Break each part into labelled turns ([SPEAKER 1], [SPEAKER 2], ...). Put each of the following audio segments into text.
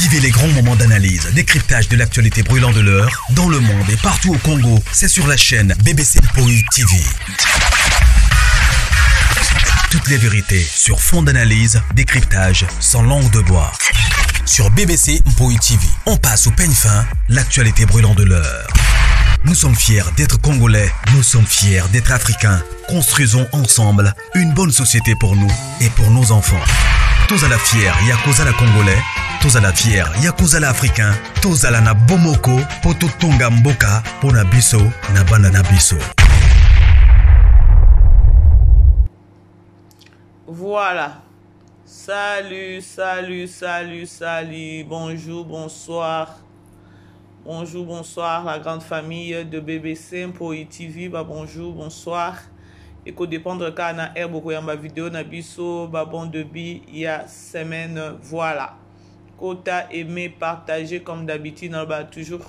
[SPEAKER 1] Vivez les grands moments d'analyse, décryptage de l'actualité brûlante de l'heure, dans le monde et partout au Congo. C'est sur la chaîne BBC Mpoi TV. Toutes les vérités sur fond d'analyse, décryptage, sans langue de bois. Sur BBC Mpoi TV, on passe au peigne fin l'actualité brûlante de l'heure. Nous sommes fiers d'être Congolais, nous sommes fiers d'être Africains. Construisons ensemble une bonne société pour nous et pour nos enfants. Tous à la fière, Yakuza la Congolais, tous à la fière, Yakuza la Africain, tous à la na Bomoko, Poto Tonga Mboka, Pona Biso, na Bana Biso.
[SPEAKER 2] Voilà. Salut, salut, salut, salut. Bonjour, bonsoir. Bonjour, bonsoir, la grande famille de BBC Mpoi TV. Bah, bonjour, bonsoir. Ekodépendre kaka na heure bokoyamba video na biso. Ba bon début ya semaine. Voilà. Kota, aimer, partager comme d'habitude. Naloba toujours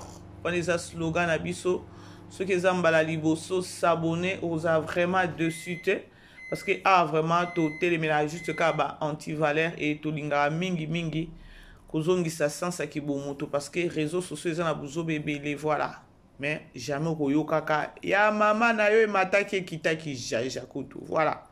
[SPEAKER 2] wana eza slogan na biso. Soki eza mbala liboso, s'abonner, oza vraiment dessus te. Parce que ah, vraiment totelemela juste kaka ba anti-valeur et tolingaka mingi mingi kozongisa sens ya kibomoto parce que réseaux sociaux eza na buzoba ebele. Voilà. Mais jamais okoyokaka ya mama na yo emataki ekitaki jaja kutu. Voilà.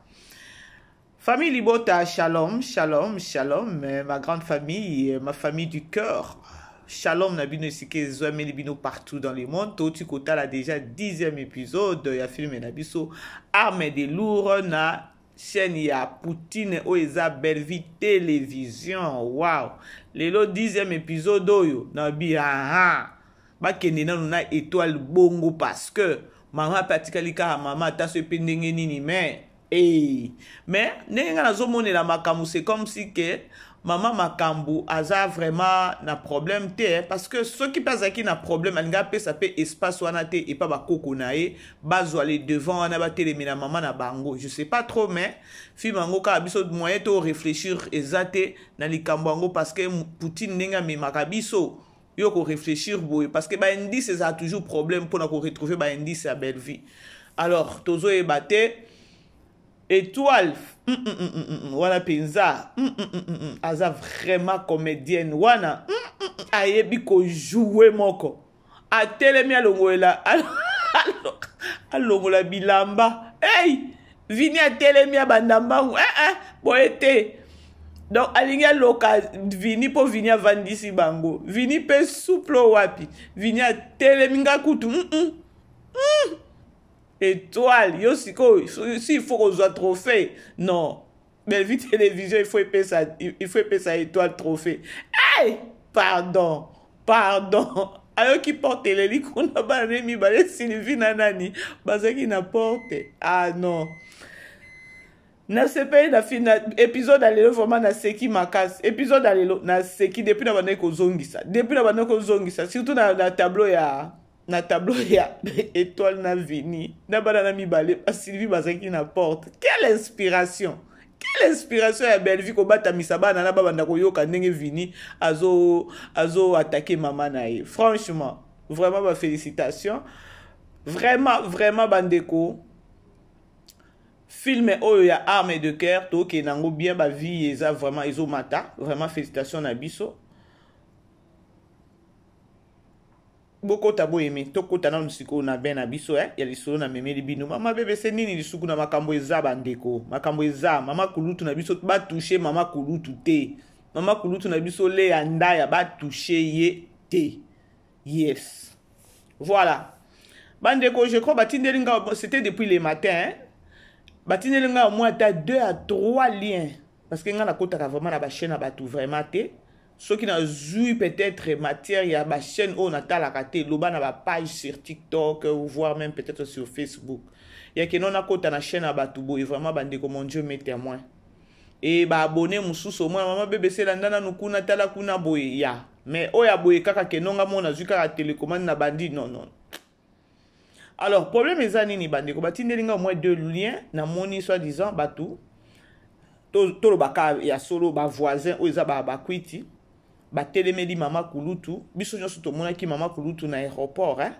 [SPEAKER 2] Famille Libota, shalom, shalom, shalom, ma grande famille, ma famille du cœur. Shalom na bino esika ezwameli bino partout dans le monde. Touti kotala déjà 10e épisode ya film na biso Arme de Lourd na chaîne ya Poutine oyo eza Bellevue Télévision. Wow. Lelo 10e épisode oyo na bi aha. Bakende nanu na étoile bongo parce que mama pe atikali kaka mama ata so pe ndenge nini mais hey. Mais ndenge nga nazomonela makambo, c'est comme si que mama makambo aza vraiment na problème te, parce que soki mpe azalaki na problème, alingi apesa mpe espace wana te epa bakoko na ye bazwa le devant wana batelemela mama na bango. Je sais pas trop, mais film yango kaka biso moyen to réfléchir eza te na likambo yango, parce que Poutine ndenge amemaka biso yo ko réfléchir boye, parce que ba indice eza toujours problème mpona ko retrouver ba indice ya Bellevue. Alors tozoyeba te. Étoile wana mpenza aza vraiment comédienne wana, ayebi kojouer moko. Atelemi, alongolela, alongola bilamba. Hey, Vini atelemi, abanda mbangu eh, eh, boye te. Donc alingi aloka Vini mpo Vini avandisi bango. Vini mpe souple wapi? Vini atelemi, nga kutu Étoile, yo sikoyo si il faut kozwa trophée, non, Bellevue Télévision, il faut epesa, il faut epesa Étoile trophée. Hey, pardon, pardon. Ayoki porte eleli kuna, bana ne mibale, Sylvie na nani, bazalaki na porte. Ah non, nasepeli na fi na épisode ya lelo. Vraiment naseki makasi. Épisode ya lelo naseki depuis na bandaki kozongisa, depuis na bandaki kozongisa, surtout na tableau ya Étoile na Vini na bana na mibale baSylvie bazalaki na porte. Quelle inspiration, quelle inspiration ya Bellevue kobatamisa bana na babanda koyoka ndenge Vini azo attaquer mama na ye. Franchement, vraiment bafélicitation, vraiment, vraiment bandeko. Film oyo ya Arme de Cœur, tokende yango bien, bavie eza vraiment ezomata. Vraiment félicitation na biso. Bokota, boyeme, tokota nanu sikoyo na ben na biso ya lisolo. Namemeli bino mama BBC nini lisuku na makambo eza. Bandeko, makambo eza. Mama kulutu na biso, batouche mama kulutu te. Mama kulutu na biso Leya Ndaya, batouche ye te. Yes, voilà bandeko, je crois batindeli nga, c'était depuis le matin, hein? Batindeli nga au moins ata 2 à 3 liens, parce que nga nakotaka vraiment na bachaîne ya bato vraiment te. Soki nazwi peut-être matière ya bachaîne oyo natalaka te, loba na bapage sur TikTok ou voire même peut-être sur Facebook, ya keno nakota na chaîne ya bato boye. Vraiment bandeko, mon Dieu m'est témoin. E baabone mosusu omona mama BBC, elanda nanu kuna, tala kuna boye ya, mais oyo ya boye kaka keno nga mo nazwi kaka télécommande na bandi, non, non. Alors problème eza nini bandeko? Batindeli nga au moins deux liens. Namoni soi-disant bato, tolobaka ya solo, bavoisin oyo eza bakwiti batelemeli mama kulutu. Biso nyonso tomonaki mama kulutu na aéroport, hein?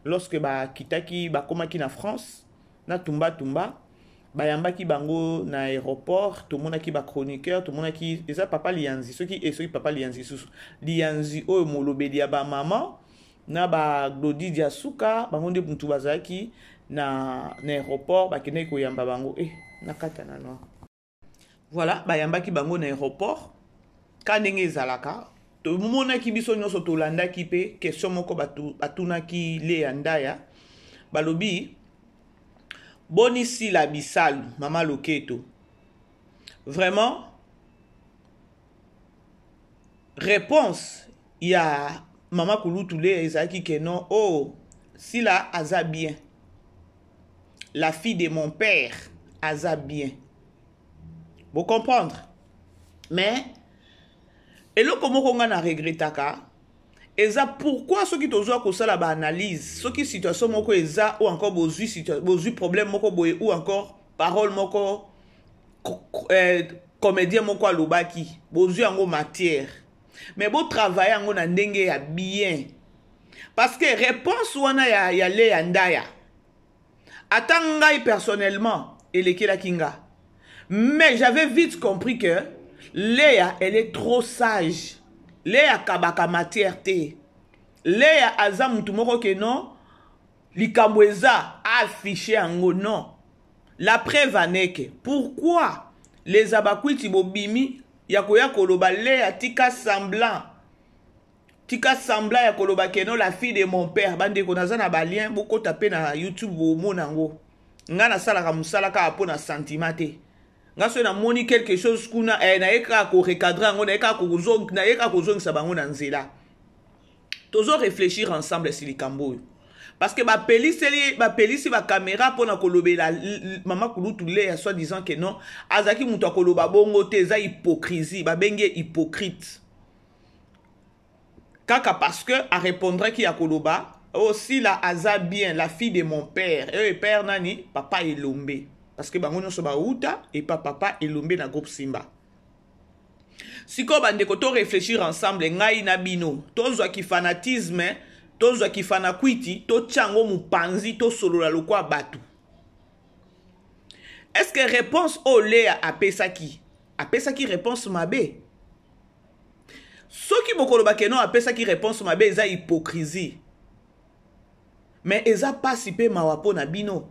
[SPEAKER 2] Lorsque bakitaki, bakomaki na France na tumba tumba. Bayambaki bango na aéroport, tomonaki ba chroniqueur, tomonaki eza papa Liyanzi, soki e soki papa Liyanzi susu Liyanzi oyo molobeli ya ba mama na ba Glody Diasuka, bango nde mutu bazalaki na aéroport, bakendaki koyamba bango nakata na noir. Voilà, bayambaki bango na aéroport ka ndenge ezalaka. Tomonaki biso nyonso, tolandaki mpe question moko batunaki Leya Ndaya, balobi boni Sila Bisalu, mama Loketo. Vraiment réponse ya mama kulutu Leya ezalaki ke non, oh, Sila aza bien, la fille de mon père aza bien. Vous comprendre? Mais eloko moko nga na regretaka eza pourquoi soki tozwa kosala ba analyse, soki situation moko eza ou encore bozwi problème moko boye ou encore parole moko comédien moko alobaki, bozwi yango matière, mais botravaille yango na ndenge ya bien, parce que réponse wana ya Leya Ndaya, ata ngai personnellement elekelaki nga, mais j'avais vite compris que Léa, elle est trop sage. Léa kabaka matière te. Léa aza mutu moko ke non, likambo eza affiché yango non. La preuve en est que pourquoi les abakwiti bobimi ya koya koloba Léa tika semblant, tika semblant ya koloba ke non, la fille de mon père. Bandeko, naza na balien, bokota pe na YouTube bomona yango. Nga nasalaka mosala kaka mpo na sentiment te. Nga soki namoni quelque chose kuna, naye kaka korecadre yango, naye kaka kozongisa bango na nzela. Tozo réfléchir ensemble si likambo oyo, parce que bapelisi bacaméra mpona kolobela mama kulutu Leya, soi disant que non, azalaki moto akoloba bongo te, eza hypocrisie, babengi ye hypocrite kaka parce que arépondraki ya koloba oh, Sila aza bien, la fille de mon père. Oyo père nani? Papa Elombe, parce que bango nyonso bauta epa papa Elombe na groupe Simba. Sikoyo bandeko, to réfléchir ensemble, ngai na bino, tozwaki fanatisme, tozwaki fanakwiti, totya yango mopanzi, tosolola lokwa bato. Est ce que réponse oyo Leya apesaki réponse mabe? Soki bokoloba ke non, apesaki réponse mabe, eza hypocrisie, mais eza pasi mpe mawa mpo na bino.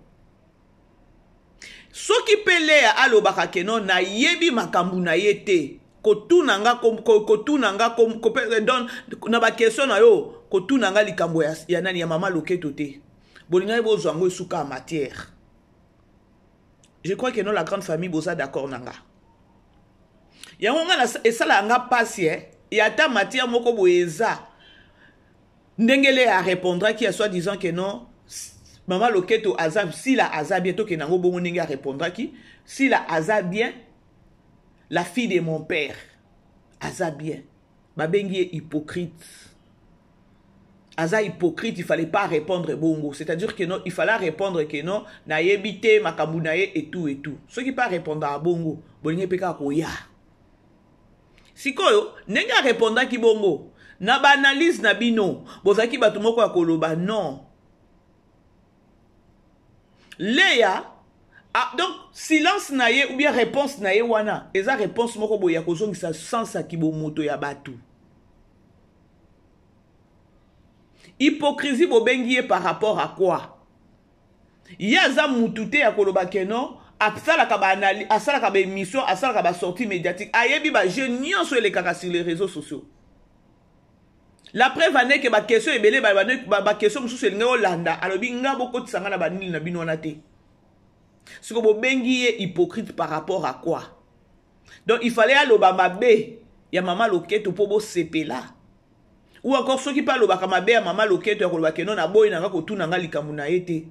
[SPEAKER 2] Soki mpe Leya alobaka ke non, nayebi makambo na ye te, kotuna nga, kotuna nga, donc na baquestion na yo, kotuna nga likambo ya nani, ya mama Loketo te, bolingaki bozwa yango esuka ya matière. Je crois que non, la grande famille, boza d'accord na nga. Yango nga esalaka nga mpasi ya ata matière moko boye eza ndenge Leya arépondraki ya soi disant que non, mama Loketo aza, Sila aza bien, tokende yango bongo ndenge arépondraki Sila aza bien, la fille de mon père aza bien, babengi ye hypocrite, aza hypocrite, il fallait pas répondre bongo, c'est-à-dire que non, il fallait répondre que non, nayebi te makambo na ye et tout et tout. Soki pas répondre à bongo, bolingi mpe kaka koya sikoyo ndenge arépondaki bongo na baanalyse na bino, bozalaki bato moko ya koloba non, Leya, ah, donc silence na ye ou bien réponse na ye wana eza réponse moko boye ya kozongisa sens ya kibomoto ya bato. Hypocrisie bobengi ye par rapport à quoi? Ye aza mutu te ya koloba ke non, asalaka asalaka baémission, asalaka basortie médiatique, ayebi bajeu nyonso elekaka sur les réseaux sociaux. La preuve en est que baquestion ebele, baquestion mosusu elingi olanda, alobi nga bokotisa nga na banini na bino wana te. Siko bobengi ye hypocrite par rapport à quoi? Donc il fallait aloba mabe ya mama Loketo mpo bosepela, ou encore soki mpe alobaka mabe ya mama Loketo ya koloba ke non, naboyi na nga kotuna nga likambo na ye te,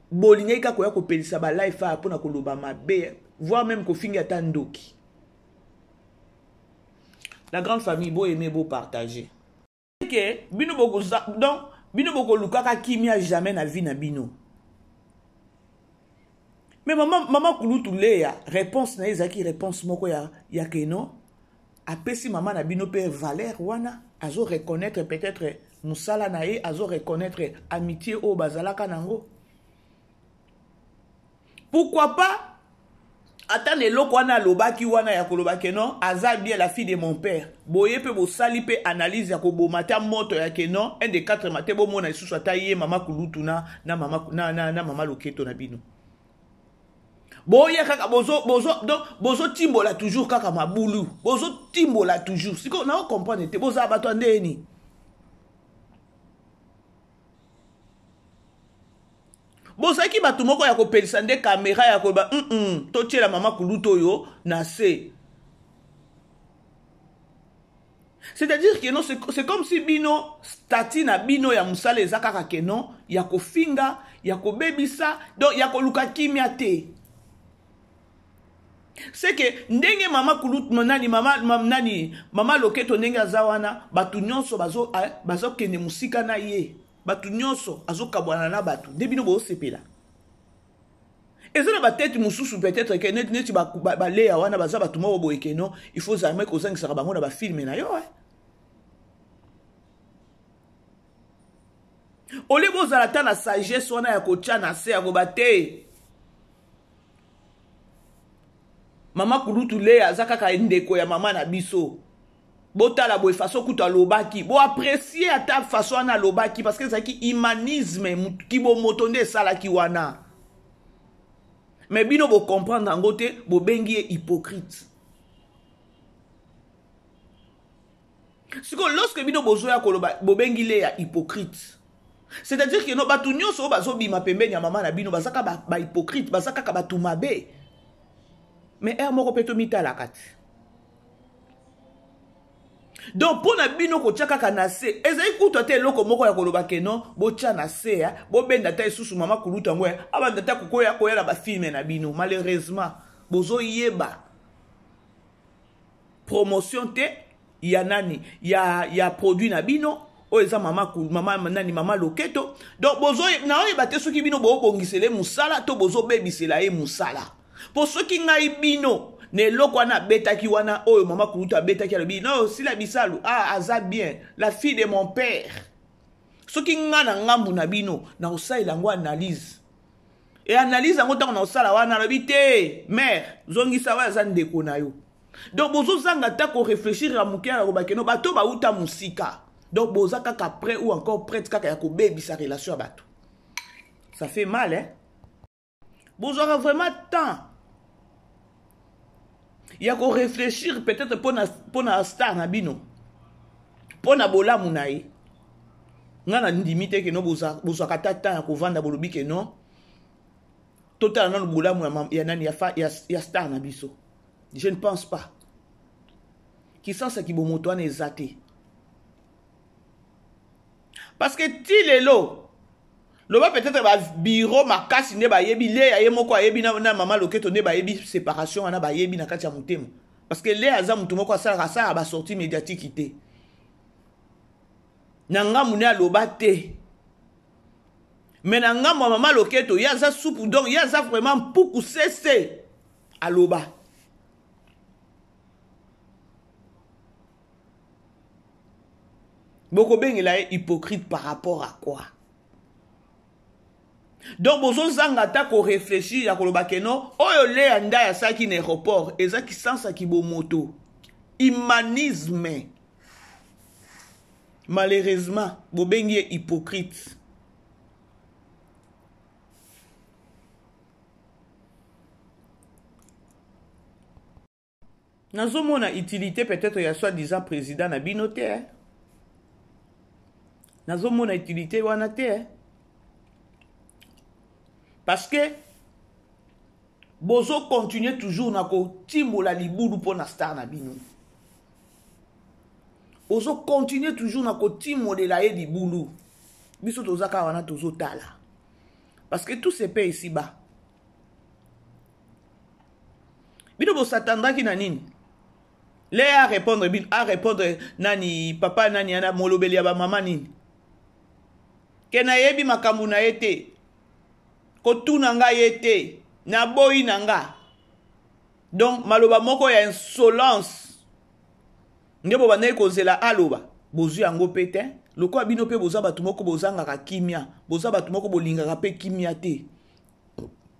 [SPEAKER 2] bolingaki kaka koya kopelisa balive aya mpona koloba mabe, voire même kofingi ata ndoki. La grande famille, boaime, bopartage ke bino bokoza, donc bino bokolukaka kimia jamais na vie na bino. Mais mama kulutu Leya, réponse na ye ezalaki réponse moko ya ke non, apesi mama na bino mpe valeur wana, azo reconnaître peut-être mosala na ye, azo reconnaître amitié oyo bazalaka nango. Pourquoi pas ata na eloko wana alobaki wana ya koloba ke non aza bien la fille de mon père, boye mpe bosali mpe analyse ya koboma ata moto ya ke non 1 de 4 mate, bomona lisusu ata ye mama kulutu na mama, na mama loketo na bino. Boya kaka bozo bozo donc bozotimbola toujours kaka mabulu, bozotimbola toujours. Sikoyo nao comprendre te, bozala bato ya ndeni. Bozalaki bato moko ya kopelisa nde kamera ya koloba totiela mama kulutu oyo na se. C'est-à-dire que non, c'est comme si bino statut na bino ya mosala eza kaka ke non ya kofinga, ya kobebisa, donc ya koluka kimia te. C'est que ndenge mama kulutu nani, mama, mama, nani, mama loketo ndenge aza wana, bato nyonso bazokende mosika na ye, bato nyonso azokabwana na bato, nde bino bozosepela. Eza na batete mosusu peut-être ke neti baleya wana baza bato moko boye ke non, il faut jamais kozangisaka bango na bafilme na yo, eh. Olie bozala ata na sagesse wana ya kotya na se ya koba te. Mama kulutu Leya aza kaka ndeko ya mama na biso. Botala boye façon kutu alobaki, boapprécie ata façon wana alobaki, parce que ezalaki humanisme, kibomoto nde esalaki wana. Mais bino bocomprendre yango te, bobengi ye hypocrite. Sikoyo lorsque bino bozoya koloba bobengi Leya hypocrite, c'est-à-dire que no bato nyonso oyo bazobima pembeni ya mama na bino baza kaka ba hypocrite, baza kaka bato mabe. Mais heure moko mpe tomitalaka te. Donc mpo na bino kotia kaka na se ezali kutu ata eloko moko ya koloba ke non botia na se ya bobenda ata lisusu mama kulutu yango ya abanda ata kokoya koya na bafilme na bino. Malheureusement bozoyeba promotion te ya nani ya produit na bino oyo eza mama, mama nani, mama loketo. Donc bozo naoyeba te soki bino bobongisela ye mosala to bozobebisela ye mosala. Po soki ngai bino na eloko wana abetaki wana oyo mama kulutu abetaki, alobi non Sila Bisalu, ah, aza bien la fille de mon père, soki nga na ngambu na bino nakosalela yango analyse. E analyse yango ntango nakosala wana alobi te mère zongisa oyo aza ndeko na yo. Donc bozozanga ata korefléchir ya moke ya koloba keno bato bauta mosika. Donc boza kaka prêt ou encore prête kaka ya kobebisa relation ya bato. Ça fait mal, hein? Bozwaka vraiment temps ya korefléchir peut-être mpona star na bino, mpona bolamu na ye. Nga na ndimi te ke no bozwaka ata temps ya kovanda bolobi ke non totala nano bolamu ya nani ya star na biso. Je ne pense pas. Kisansa kibomoto wana eza te. Parce que ti lelo loba peut-être ba bureau makasi nde bayebi Leya ye moko ayebi na mama loketo nde bayebi séparation wana bayebi na kati ya motema. Parce que Leya aza mutu moko asalaka asalaka ba sortie médiatique te. Na ngambu nde aloba te. Mais na ngambu ya mama loketo ye aza supu, donc ye aza vraiment mpuku sese aloba. Bokobengela ye hypocrite par rapport à quoi? Donc bozozanga ata korefléchir ya koloba ke non oyo Leya Ndai asalaki na aéroport ezaki sansa kibomoto, humanisme. Malheureusement bobengi ye hypocrite. Nazomona utilité peut-être ya soi-disant président na bino te, eh? Nazomona utilité wana te, eh? Parce que bozo continuer toujours na kotimbola libulu mpo na star na bino. Bozo continuer toujours na kotimolela ye libulu. Biso toza kaka wana tozotala. Parce que tout se paie ici bas. Bino bosatandaki na nini? Leya a répondre bino, a répondre nani papa nani ana molobeli ya ba mama nini? Ke nayebi makambo na ye te. Kotuna nga ye te. Naboyi na nga. Donc maloba moko ya insolence. Nde bobandaki kozela aloba, bozwi yango pe te. Lokola bino pe boza bato moko bozangaka kimia, boza bato moko bolingaka pe kimia te.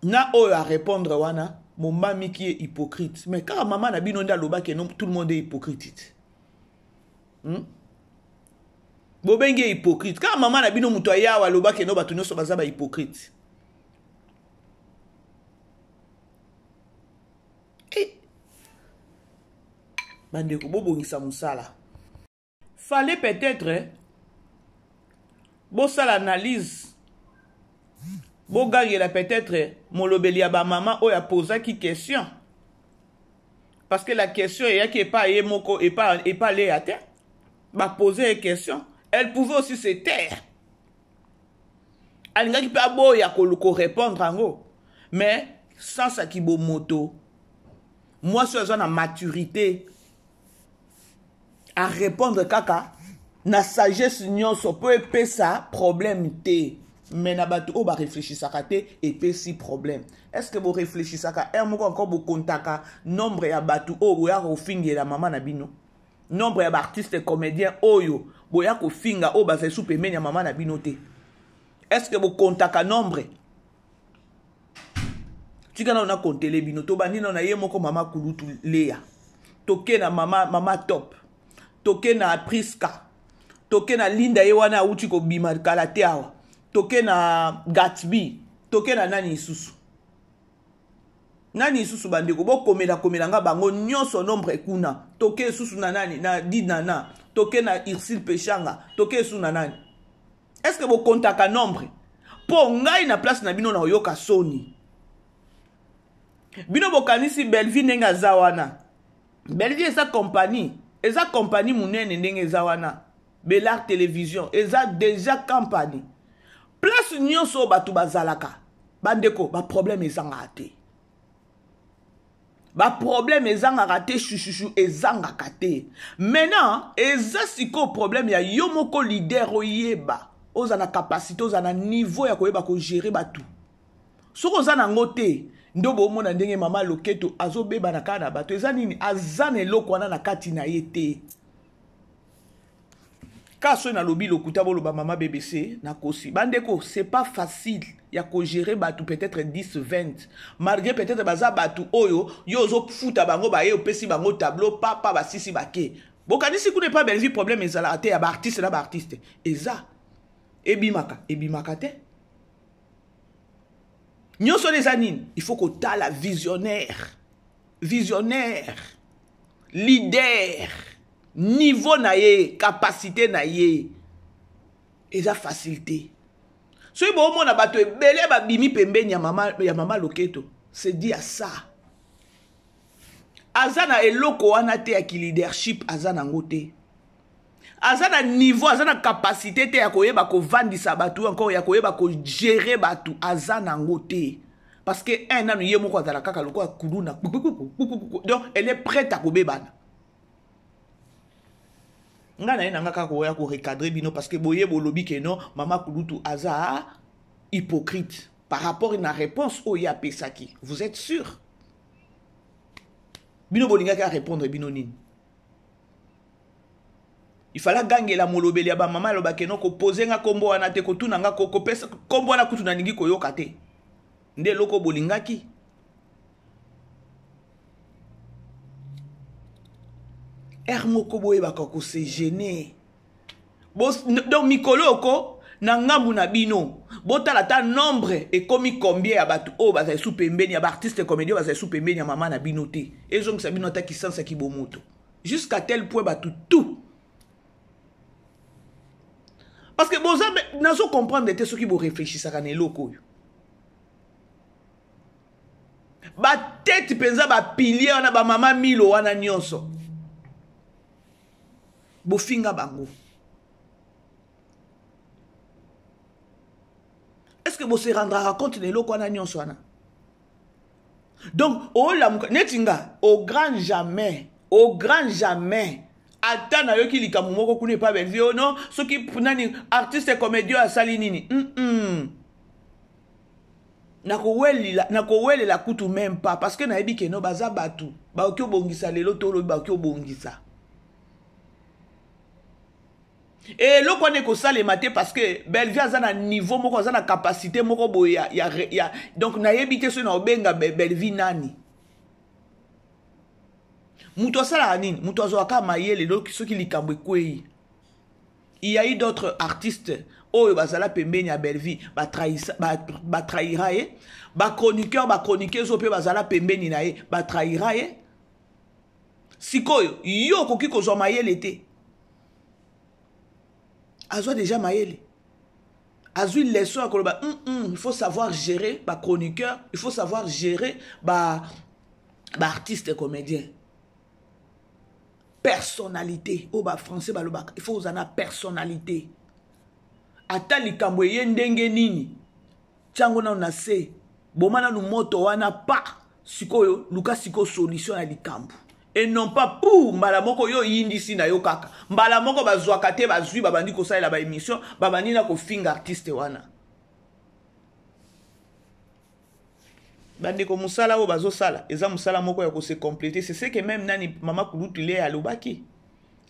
[SPEAKER 2] Na oyo a répondre wana momami qui est hypocrite. Mais kaka mama na bino nde alobaki non tout le monde est hypocrite. Bobengi ye hypocrite. Kaka mama na bino moto ayawa alobaki no bato nyonso baza ba hypocrite. Eh. Bandeko bobongisa mosala. Fallait peut-être bosala analyse bogangela peut-être molobeli ya bamama oyo apozaki question parce que la question eyaki epa ye moko epa, epa Léa te bapose ye question elle pouvait aussi se taire alingaki mpe aboya korépondre yango mais sans akibomoto mwasi oyo aza na maturité a répondre kaka na sagesse nyonso mpo epesa problème te mais na bato oyo bareflechisaka te epesi problème. Est ce que boreflechisaka heure moko encore bokontaka nombre ya bato oyo boya kofingela mama na bino, nombre ya baartiste comédien oyo boya kofinga oyo bazali su pembeni ya mama na bino te? Est ce que bokontaka nombre? Tika nano nakontele bino. Tobandi nano na ye moko mama kulutu Lea, toke na mama, mama Top, toke na Priska, toke na Linda ye wana awuti kobima kala te awa, toke na Gatsby, toke na nani lisusu, nani lisusu. Bandeko bokomela komela nga bango nyonso nombre kuna. Toke lisusu na nani, na Dinana, toke na Ursile Peshanga, toke lisusu na nani. Est ce que bokontaka nombre? Mpo ngai na place na bino na oyoka soni. Bino bokanisi Bellevue ndenge aza wana, Bellevue eza compagnie, eza compagnie monene ndenge eza wana. Belar Télévision eza déjà compagnie. Place nyonso oyo bato bazalaka, bandeko, baproblème ezangaka te, baproblème ezangaka te, chuchuchu ezangaka te. Maintenant eza sikoyo problème ya yo moko leader, oyeba oza na capacité, oza na niveau ya koyeba kogérer bato. Soki oza nango te, nde bomona ndenge mama loketo azobebana kaka na bato. Eza nini? Aza na eloko wana na kati na ye te. Ka soki nalobi lokuta, boloba mama BBC nakosi. Bandeko, c'est pas facile ya kogérer bato peut-être 10, 20, malgré peut-être baza bato oyo yo ozofuta bango, baye opesi bango tableau papa basisi bake. Bokanisi kuna epa Bellevue problème ezalaka te ya baartiste na baartiste? Eza ebimaka, ebimaka te. Nyonso wana eza nini? Il faut kotala visionnaire, visionnaire, leader, niveau na ye, capacité na ye. Eza facilité. Soki boomona bato ebele babimi pembeni ya mama loketo, c'est dit à ça aza na eloko wana te ya kileadership, aza nango te. Aza na niveau, aza na capacité te ya koyeba kovandisa bato, encore ya koyeba kogérer bato, aza nango te. Parce que un nanu ye moko azala kaka lokola kuluna, donc elle est prête à kobebana. Ngai na ye na nga kaka koya korecadrer bino parce que boye bolobi ke non, mama kulutu aza hypocrite par rapport na réponse oyo ye apesaki. Vous êtes sûr? Bino bolingaki arépondre bino nini? Il fallait agangela molobeli ya bamama, alobaki no kopose nga nkombo wana te, kotuna nga, kopesa nkombo wana kutu nalingi koyoka te. Nde eloko bolingaki. Ere moko boyebaka kose gêner. Donc mikolo oko na ngambu na bino, botala ata nombre ekomi combien ya bato oyo bazali su pembeni ya baartiste comédien, bazali su pembeni ya mama na bino te. Ezongisa bino ata kisansa kibomoto jusqu'à tel point bato tout, parce que boza nazo comprendre te soki boreflechisaka na eloko oyo. Batete mpenza, bapilier wana, bamama Milo wana nyonso bofinga bango, est ce que bose rendraka compte na eloko wana nyonso wana? Donc olamuka neti nga, au grand jamais, au grand jamais, ata nayoki likambo moko kuna epa Bellevue, oh non, soki nani artiste comédien asali nini, Nakowelela kutu même pas, parce que nayebi ke no baza bato bakoki obongisa lelo to olobi bakoki obongisa. Eloko wana ekosalema te parce que Bellevue aza na niveau moko, aza na capacité moko boye ya, ya, ya donc nayebi te soki nakobenga Bellevue nani. Moto asalaka nini? Moto azwaka mayele soki likambo ekwei. Il y a eu d'autres artistes oyo bazala pembeni ya Bellevue, batrahira ye. Bachroniqueur, bachroniqueuse oyo mpe bazala pembeni na ye, batrahira ye. Sikoyo yo okoki kozwa mayele te. Azwa déjà mayele, azwi leçon ya koloba il faut savoir gérer bachroniqueur, il faut savoir gérer baartiste comédien. Personnalité oyo bafrançais balobaka, il faut ozala na personnalité. Ata likambo eye ndenge nini, tiango nanu na se, boma nanu moto wana pa sikoyo, luka sikoyo solution ya likambo, et non pas pour mbala moko yo oyindisi na yo kaka mbala moko. Bazwaka te, bazwi, babandi kosalela baémission, babandi na kofinga artiste wana. Bandeko, mosala oyo bazosala eza mosala moko ya kose compléter. C'est ce que même nani, mama Kulutu le alobaki,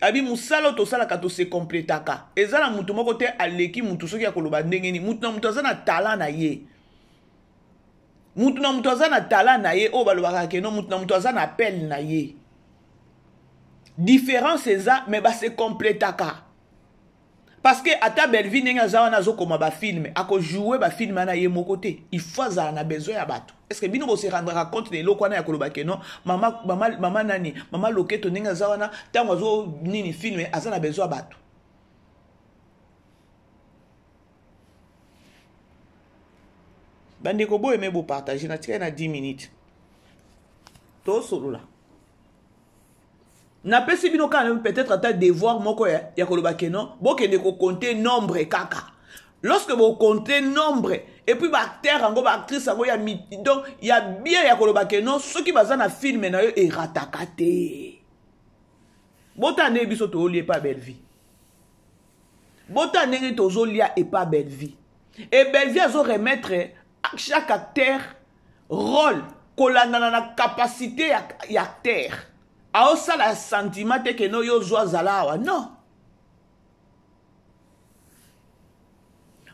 [SPEAKER 2] abi mosala oyo tosalaka, tose complétaka. Eza na mutu moko te aleki mutu. Soki ya koloba ndenge nini, mutu na mutu aza na talent na ye, mutu na mutu aza na talent na ye. Oyo balobaka que non, mutu na mutu aza na appel na ye. Différence eza, mais base complétaka, parce que ata Bellevue ndenge aza wana, azokoma bafilm, akojoue bafilm wana ye moko te, il faut azala na besoin ya bato. Est ce que bino bose rendraka compte na eloko wana ya koloba que non, mama, mama, mama nani, mama Loketo ndenge aza wana, ntango azo nini film, aza na besoin ya bato? Bandeko, boyeme, bopartage. Natikali na 10 minutes, tosolola. Napesi bino kaka peut-être ata devoir moko ya koloba que non, bokende kocompter nombre kaka. Lorsque bocompter nombre et puis baacteur yango, baactrice yango ya, donc ya bien, ya koloba que non, soki baza na film na yo, erataka te. Botala ndenge biso tozolia epa Bellevue, botala ndenge tozolia epa Bellevue. E Bellevue azoremettre chaque acteur rôle kolandana na capacité ya acteur. Aosala sentiment te que non, yo ozwa, azala awa, non,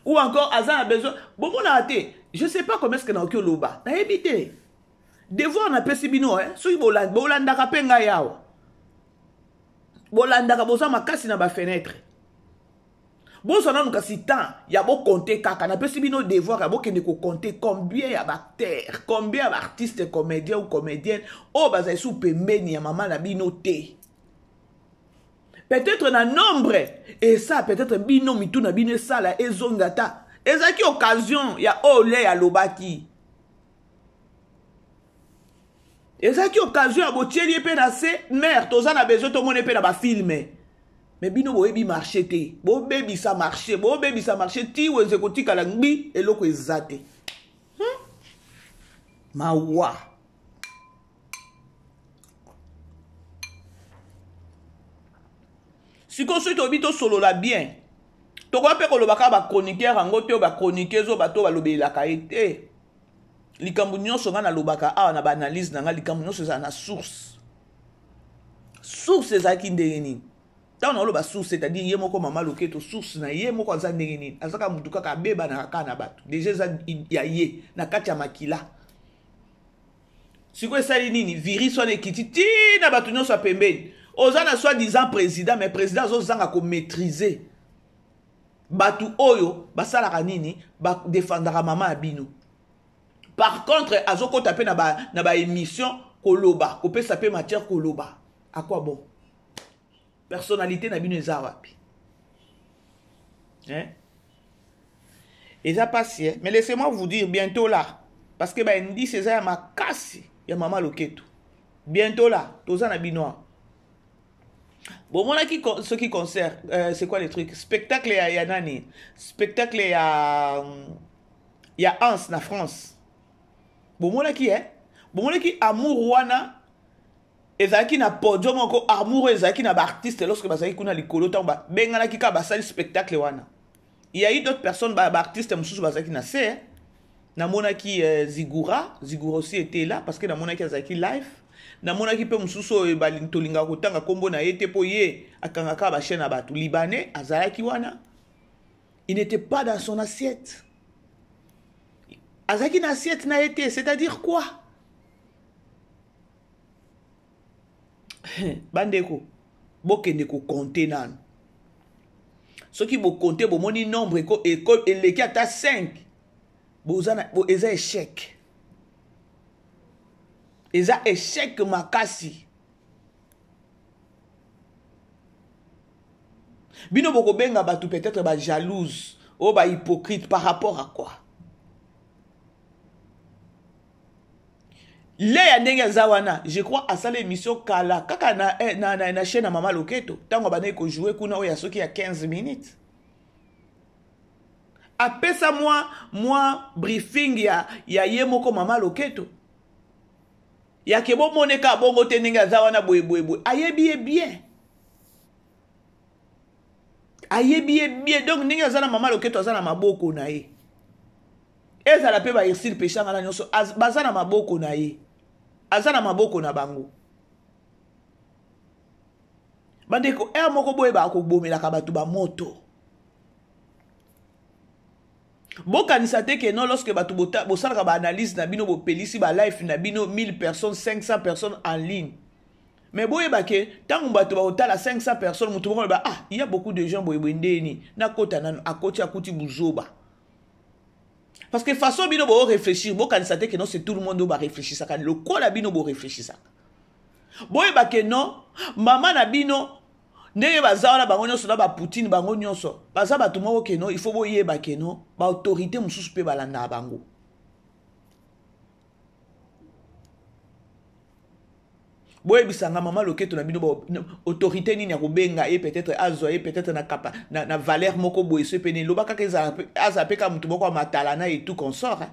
[SPEAKER 2] ou encore aza na besoin. Bomonaka te, je sais pas comment est ce que nakoki oloba, nayebi te. Devoir napesi bino, soki bolandaka mpe ngai awa, bolandaka, boza makasi na bafenêtre, bozwa nanu kasi temps ya bocompter kaka. Napesi bino devoir ya bokende kocompter combien ya baacteur, combien ya baartiste comédien ou comédienne oyo bazali su pembeni ya mama na bino te. Peut-être na nombre esa, peut-être bino mitu na bino esala ezonga. Ata ezalaki occasion ya oyo le alobaki, ezalaki occasion ya botieli ye mpe na se mare, toza na besoin tomona mpe na bafilm. Mais bino boyebi marché te, bobebisa marché, bobebisa marché ti wenze kotikala ngbi, eloko eza te. Mawa. Sikoyo soki toyebi tosolola bien, tokoya mpe koloba kaka bachroniqueur yango te, oyo bachroniqueuse oyo bato balobelaka ye te. Likambo nyonso ngai nalobaka awa na baanalyse na ngai, likambo nyonso ezala na source. Source ezalaki ndenge nini? Ntango naoloba source, c'est-à-dire ye moko mama Loketo, source na ye moko aza ndenge nini? Aza kaka motu kaka abebanaka kaka na bato, déjà eza ya ye na kati ya makila. Sikoyo esali nini? Virus wana ekiti ntina bato nyonso ya pembeni. Oza na soi disant président, mais président azozanga komaîtriser bato oyo basalaka nini, badefendaka mama ya bino. Par contre azokɔta mpe na baémission ba koloba, kopesa mpe matière koloba. À quoi bon? Personnalité na bino eza wapi, hein? Eza pasi, eh? Mais laissez-moi vous dire, bientôt là, parce que baindice eza ya makasi ya mama Loketo, bientôt là toza na bino awa. Bomonaki soki concert, c'est quoi le truc, spectacle ya nani, spectacle ya Hans na France, bomonaki, eh? Bomonaki amour wana ezalaki na podium moko, amour oyo ezalaki na baartiste lorsque bazalaki kuna likolo, ntango babenganaki kaka, basali spectacle wana. Il y a eu d'autres personnes, baartiste mosusu bazalaki na se. Namonaki Zigura, Zigura aussi était là, parce que namonaki azalaki live. Namonaki mpe mosusu oyo tolingaka kotanga nkombo na ye te mpo ye akangaka bachaîne ya bato. Libanais azalaki wana. Il n'était pas dans son assiette. Azalaki na assiette na ye te, c'est-à-dire quoi? Bandeko, bokende kokonte nanu. Soki bokonte bomoni nombre eleki ata 5, eza échec. Eza échec makasi. Bino bokobenga bato peut-être ba jalouse ou ba hypocrite par rapport à quoi? Leya ndenge aza wana, je crois asala émission kala kaka na chaîne ya Mama Loketo, ntango abandaki kojouer kuna oyo ya soki ya 15 minutes. Apesa mwa briefing ya ye moko Mama Loketo. Ya ke bomoneka bongo te ndenge aza wana boye boye boye. Ayebi ye bien. Ayebi ye bien. Donc ndenge aza na Mama Loketo aza na maboko na ye. Ezala pe ba Ursule Peshanga na nyonso, baza na maboko na ye. Aza na maboko na bango. Bandeko, heure moko boye ba kobomelaka bato ba moto. Bokanisa te ke non, lorsque bato bosalaka ba analyse na bino, bopelisi ba live na bino 1000 personnes, 500 personnes en ligne. Mais boyeba ke tango bato ba kotala 500 personnes, moto moko aloba, ah, il y a beaucoup de gens boye boye ndeni, nakota nanu, akoti akuti buzoba. Parce que façon bino bo réfléchir, bokanisa te ke non, c'est tout le monde oyo ba réfléchissaka, lokola bino bo réfléchissaka. Boyeba ke non, mama na bino ndenge baza wana bango nyonso na ba Poutine bango nyonso, baza bato moko ke non, il faut boyeba ke non, ba autorité mosusu pe balandaka bango. Boyebisanga mama Loketo na bino ba autorité nini ya kobenga ye, peut-être azwa ye peut-être na kapa, na valeur moko boye so pene loba kaka ezala pe, azala pe ka mutu moko ya matala na et tout consort, hein.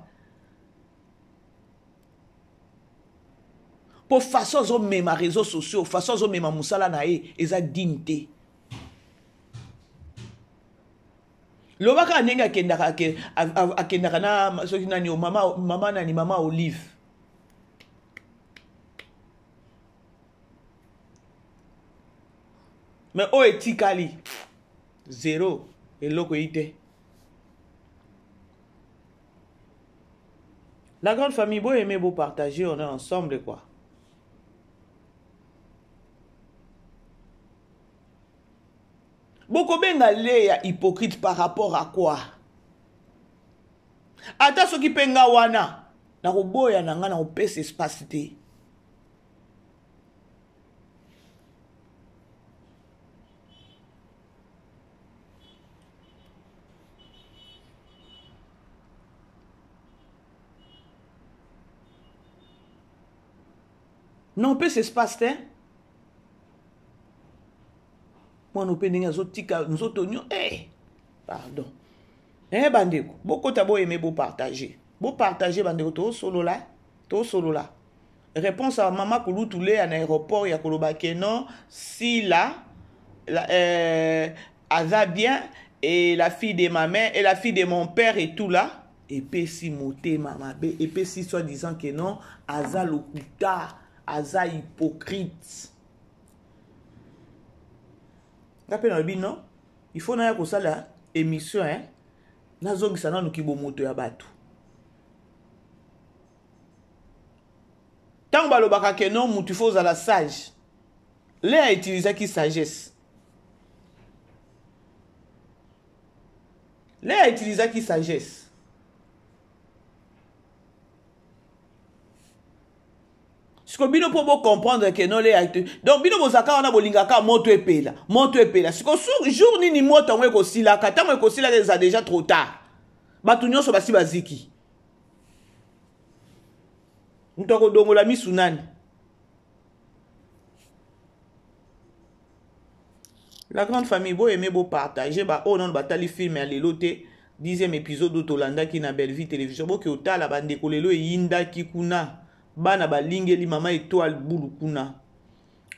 [SPEAKER 2] Po façon azomema réseaux sociaux, façon azomema mosala na ye eza digne te. Loba kaka ndenge akendaka na soki nani, o mama, mama nani, mama Olive. Mais oyo etikali zéro, eloko eyi te. La grande famille, bo aimer, bo partager, on est ensemble quoi. Bokobenga Léa hypocrite par rapport à quoi? Ata soki pe nga wana, nakoboya na nga, nakopesa espace te. Non, pe espace te. Mwana pe ndenge azotika nzoto nyo, eh, pardon. Eh, bandeko, bokota bo aimer, bo partager. Bo partager bandeko, to solola, to solola. Réponse à mama Kulutu Léa na aéroport ya koloba ke non, si la, la aza bien et la fille de ma mère et la fille de mon père et tout là. Epesi motema mabe, epesi soi-disant que non, aza lokuta, aza hypocrite. Nga pe nalobi non, il faut naya kosala émission, hein, nazongisa nanu kibomoto ya bato. Tango balobaka que non, mutu faut ozala sage. Léa utilisaki sagesse. Léa utilisaki sagesse. Siko bino po bo comprendre que non Léa te. Donc bino bozaka wana bolingaka moto epela, moto epela. Siko jour nini moto yango ekosilaka, tango ekosilaka eza déjà trop tard. Bato nyonso basi baziki. Moto akodongola misu nani? La grande famille, bo aimer, bo partager, ba oh non, batali film ya lelo te, 10e épisode oyo tolandaki na Bellevue Télévision. Boke otala ba ndeko lelo eyindaki kuna, bana balingeli mama étoile bulu kuna.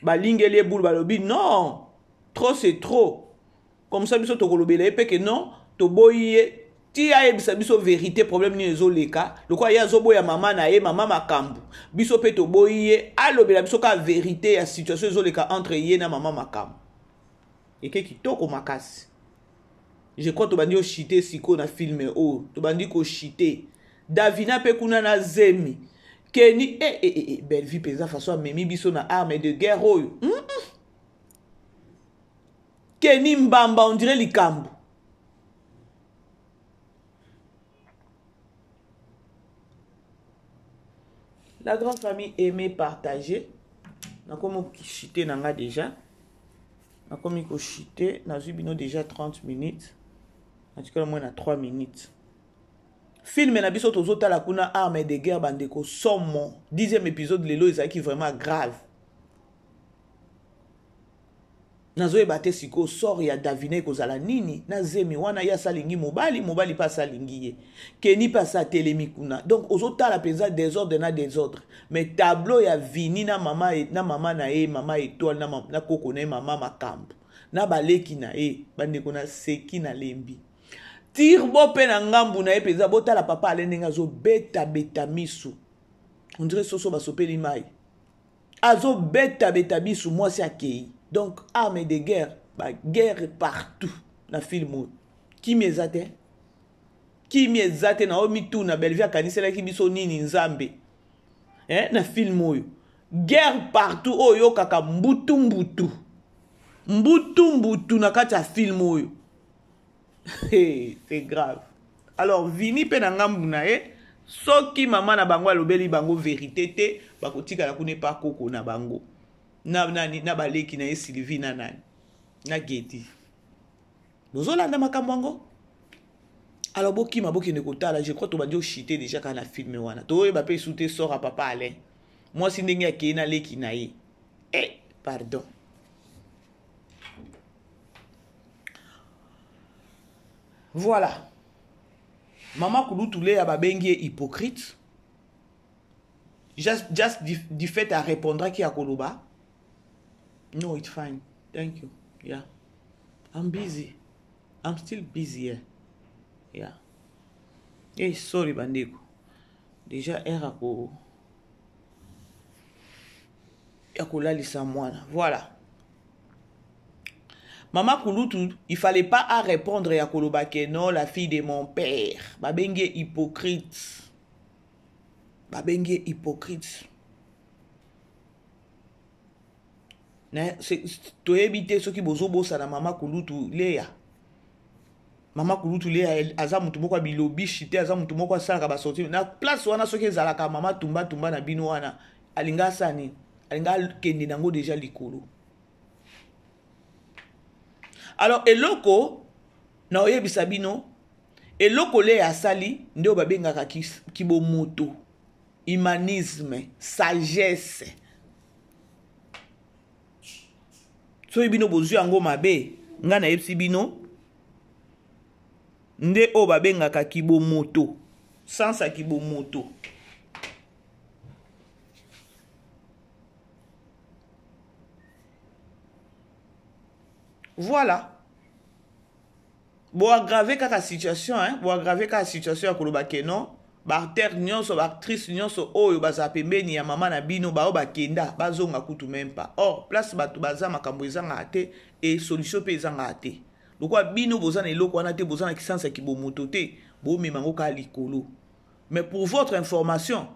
[SPEAKER 2] Balingeli ye bulu balobi non, trop c'est trop. Comme ça biso tokolobela ye pe que non, toboyi ye. Ti ayebisa biso verite problème nini ezoleka lokola ye azoboya mama na ye mama makambo biso mpe toboyi ye alobela biso kaka verite ya situation ezoleka entre ye na mama makambo eke kitoko makasi. Je crois tobandi koshite sikoyo na filme oyo tobandi koshite Davina mpe kuna na zemi Kenny eh, eh, eh, eh, Bellevue mpenza façon amemi biso na arme de guerre oyo Kenny mbamba on dirait likambo. La grande famille aimait partager. Nakomi koshite na nga déjà. Nakomi koshite nazwi bino déjà 30 minutes. Natikala mwa na 3 minutes. Film na biso tozotala kuna arme de guerre bandeko somo. 10e épisode lelo ezalaki vraiment grave. Nazoyeba te sikoyo sort ya Davina ekozala nini na zemi wana. Ye asalingi mobali, mobali mpe asalingi ye, Keni mpe asa atelemi kuna. Donc ozotala mpenza désordre na désordre. Mais tableau ya Vini na mama, na mama na ye mama Étoile na, na koko na ye mama Makambo na baleki na ye bandeko na seki na lembi tirbo mpe na ngambu na ye mpenza. Botala papa Ale ndenge azobetabeta misu, on dirait soso basopeli mai, azobetabeta bisu, mwasi akei. Donc arme de guerre, baguerre partout na film oyo. Kimi eza te, kimi eza te. Na oyo mituna Bellevue akaniselaki biso nini nzambe eh, na film oyo guerre partout oyo oyokaka mbutu mbutu mbutu mbutu na kati ya film oyo. Hey, c'est grave. Alors Vini mpe na ngambu na ye, soki mama na bango alobeli bango verité te, bakotikala kuna epa koko na bango na nani na baleki na ye Sylvie na nani na Gedi. Bozolanda makambo yango. Alors bokima bokende kotala. Je crois tobandi oshite déjà kaka na film wana. Toyeba mpe esu te sort ya papa Alain, mwasi ndenge akei na leki na ye. Eh, pardon. Voilà. Mama Kulutu Léa babengi ye hypocrite. Just du fait à répondre qui a koloba. No, it's fine. Thank you. Yeah. I'm busy. I'm still busy here. Yeah. Hey, sorry bandeko. Déjà heure ko ya kolalisa mwana. Voilà. Mama Kulutu, il fallait pas à répondre ya koloba que non, la fille de mon père. Babengi hypocrite. Babengi hypocrite. Toyebi te soki bozobosana mama Kulutu Leya. Mama Kulutu Leya aza mutu moko ya bilobishi te, aza mutu moko asalaka basorti na place wana. Soki ezalaka mama tumba tumba na bino wana, alinga asala nini? Alinga akende nango deja likolo. Alors eloko na oyebisa bino, eloko Leya asali nde oyo babengaka kibomoto, humanisme, sagesse. Soki bino bozwi yango mabe, ngai nayebisi bino nde oyo babengaka kibomoto, sens ya kibomoto. Voilà. Boaggrave kaka situation, hein? Boaggrave kaka situation ya koloba ke non, baacteur nyonso, baactrice nyonso oyo bazala pembeni ya mama na bino bao bakenda bazonga kutu même pas. Or place bato baza, makambo ezangaka te e solution mpe ezangaka te. Lokola bino boza na eloko wana te, boza na kisansi ya kibomoto te, bomema yango kaka likolo. Mais pour votre information,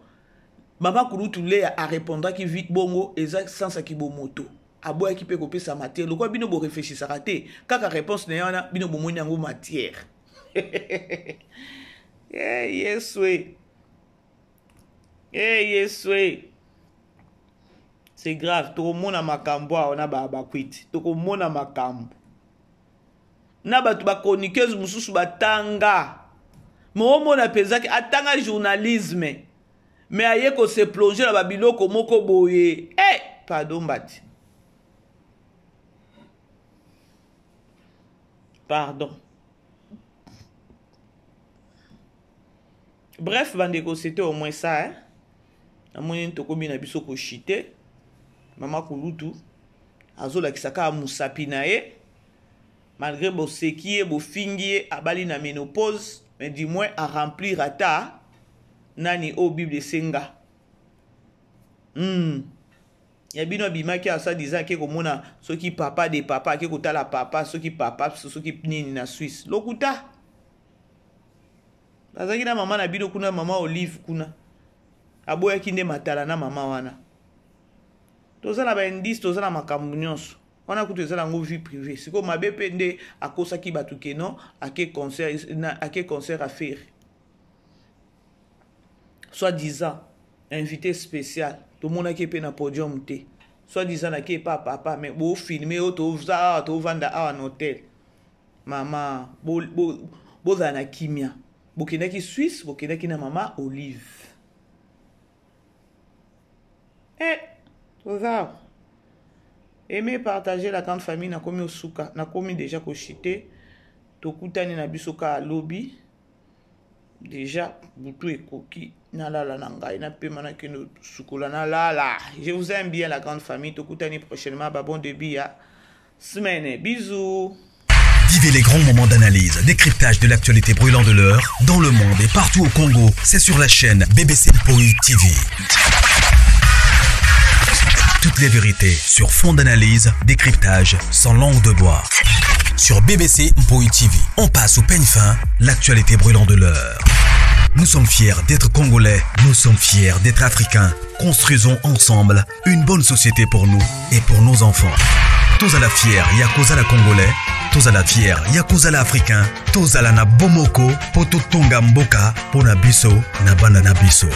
[SPEAKER 2] mama Kulutu Leya arepondraki bongo eza sansi ya kibomoto. Aboyaki mpe kopesa matière. Lokola bino boreflechisaka te, kaka réponse na ye wana bino bomoni yango matière. Eh, Yesu e. Eh, Yesu e. C'est grave, tokomona makambo awa na bakwiti, tokomona makambo na bato bachroniqueuse mosusu batanga moomona mpenza ke atanga journalisme, mais aye kose plonger na babiloko moko boye. Eh, pardon mbati, pardon. Bref bandeko, c'était au moins ça, hein? Namoni tokomi na biso koshite. Mama Kulutu azolakisa kaka mosapi na ye malgré boseki ye, bofingi ye, abali na ménopause. Mais du moins a remplir ata nani oyo Bible esenga. Ya bino abimaki awa soi-disant ake komona soki papa de papa, ake kotala papa soki papa soki nini na Suisse. Lokuta. Bazalaki na mama na bino kuna, mama Olive kuna. Aboyaki nde matala na mama wana. Toza na ba indice, toza na makambo nyonso. Wana kutu eza nango vie privée. Sikoyo mabe pe nde akosaki bato ke non, ake concert, na, ake concert affaire. Soit disant invité spécial, tomonaki pe na podium te. Soit disant nake pa papa, mais bo filmer oyo toza awa, tovanda awa na hôtel. Mama, bo, bo, bozala na kimia. Bokendaki Suisse, bokendaki na mama Olive. Eh, toza aimer, partager la grande famille. Nakomi osuka, nakomi déjà kochite. Tokutani na biso ka lobi. Déjà butu ekoki, nalala na ngai, napema, nakende sukola, nalala. Je vous aime bien la grande famille. Tokutani prochainement. Ba bon début ya semaine. Bisous.
[SPEAKER 1] Vivez les grands moments d'analyse, décryptage de l'actualité brûlante de l'heure, dans le monde et partout au Congo. C'est sur la chaîne BBC Mpoi TV. Toutes les vérités sur fond d'analyse, décryptage, sans langue de bois. Sur BBC Mpoi TV, on passe au peigne fin l'actualité brûlante de l'heure. Nous sommes fiers d'être Congolais, nous sommes fiers d'être Africains. Construisons ensemble une bonne société pour nous et pour nos enfants. Tous à la fière, ya la Congolais, tous à la fière, ya la Africain, tous à la na Bomoko, poto tonga mboka, pona biso, na bana na biso.